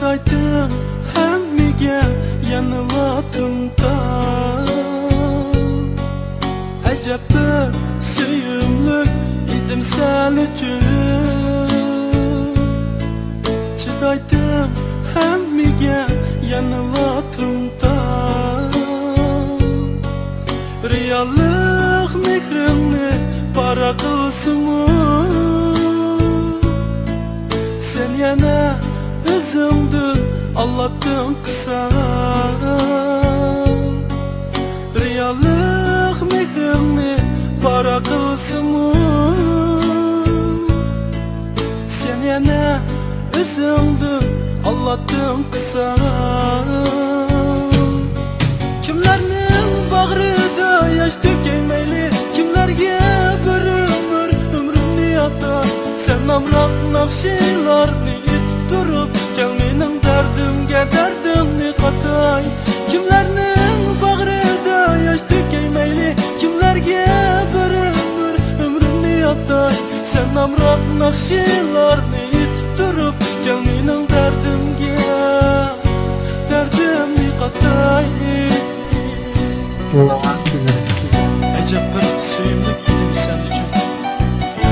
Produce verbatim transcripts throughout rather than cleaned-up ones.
ئېيتىم ھەممىگە يەنىلا توختاپ. ئەجەب بىر سۆيۈملۈك ئىدىم سەن ئۈچۈن. چىدايتتىم ھەممىگە يەنىلا توختاپ. رېئاللىق مېھرىڭنى پارە قىلسىمۇ، سەن يەنە ئۆزۈڭدىن ئالاتتىڭ قىساس. رېئاللىق مېھرىڭنى پارە قىلسىمۇ، سەن يەنە ئۆزۈڭدىن ئالاتتىڭ قىساس. كىملەرنىڭ باغرىدا ياش تۆكەي مەيلى، كىملەرگە بىر ئۆمۈر ئۆمرۈمنى ئاتاي. سەن ئامراق ناخشىلارنى ئېيتىپ تۇرۇپ، كەل مېنىڭ دەردىمگە دەردىمنى قاتاي. كىملەرنىڭ باغرىدا ياش تۆكەي مەيلى، كىملەرگە بىر ئۆمۈر ئۆمرۈمنى ئاتاي. سەن ئامراق ناخشىلارنى ئېيتىپ تۇرۇپ، كەل مېنىڭ دەردىمگە دەردىمنى قاتاي. ئەجەب بىر سۆيۈملۈك ئىدىم سەن ئۈچۈن.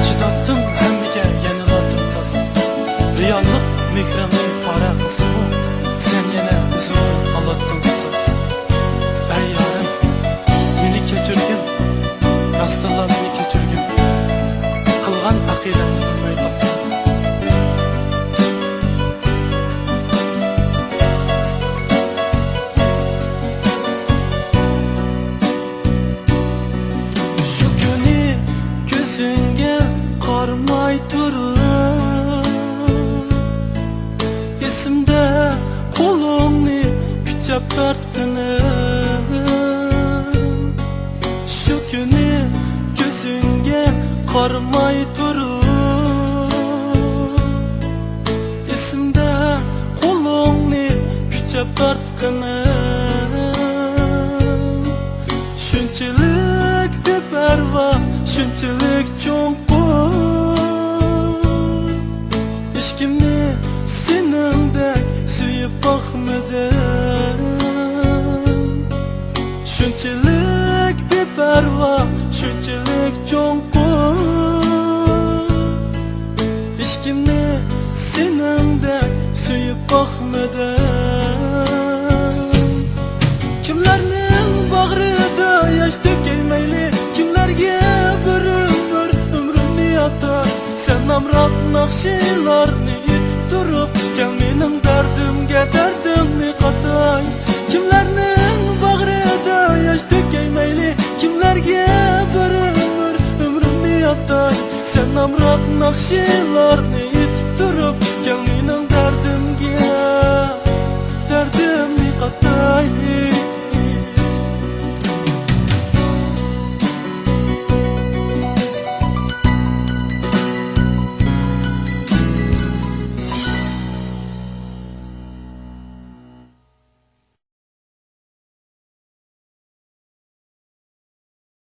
چىداتتىم ھەممىگە يەنىلا توختاپ. رېئاللىق مېھرىڭنى پارە قىلسىمۇ، سەن يەنە ئۆزۈڭدىن ئالاتتىڭ قىساس. ئەي يارىم، مېنى كەچۈرگىن، راستتىنلا مېنى كەچۈرگىن. قىلغان ئەقىدەمنى بىلمەي قاپتىمەن. شۇ كۈنى كۆزۈڭگە قارىماي تۇرۇپ، ئېسىمدە قولۇڭنى كۈچەپ تارتقىنىم. شۇ كۈنى كۆزۈڭگە قارىماي تۇرۇپ، ئېسىمدە قولۇڭنى كۈچەپ تارتقىنىم. شۇنچىلىك بىپەرۋا، شۇنچىلىك چوڭقۇر. ھېچكىمنى سېنىڭدەك سۆيۈپ باقمىدىم. شۇنچىلىك بىپەرۋا، شۇنچىلىك چوڭقۇر. ھېچكىمنى سېنىڭدەك سۆيۈپ باقمىدىم. كىملەرنىڭ باغرىدا ياش تۆكەي مەيلى، كىملەرگە بىر ئۆمۈر ئۆمرۈمنى ئاتاي. سەن ئامراق ناخشىلارنى ئېيتىپ تۇرۇپ، كەل مېنىڭ دەردىمگە دەردىمنى قاتاي. كىملەرنىڭ باغرىدا ياش تۆكەي مەيلى، كىملەرگە بىر ئۆمۈر ئۆمرۈمنى ئاتاي. سەن ئامراق ناخشىلارنى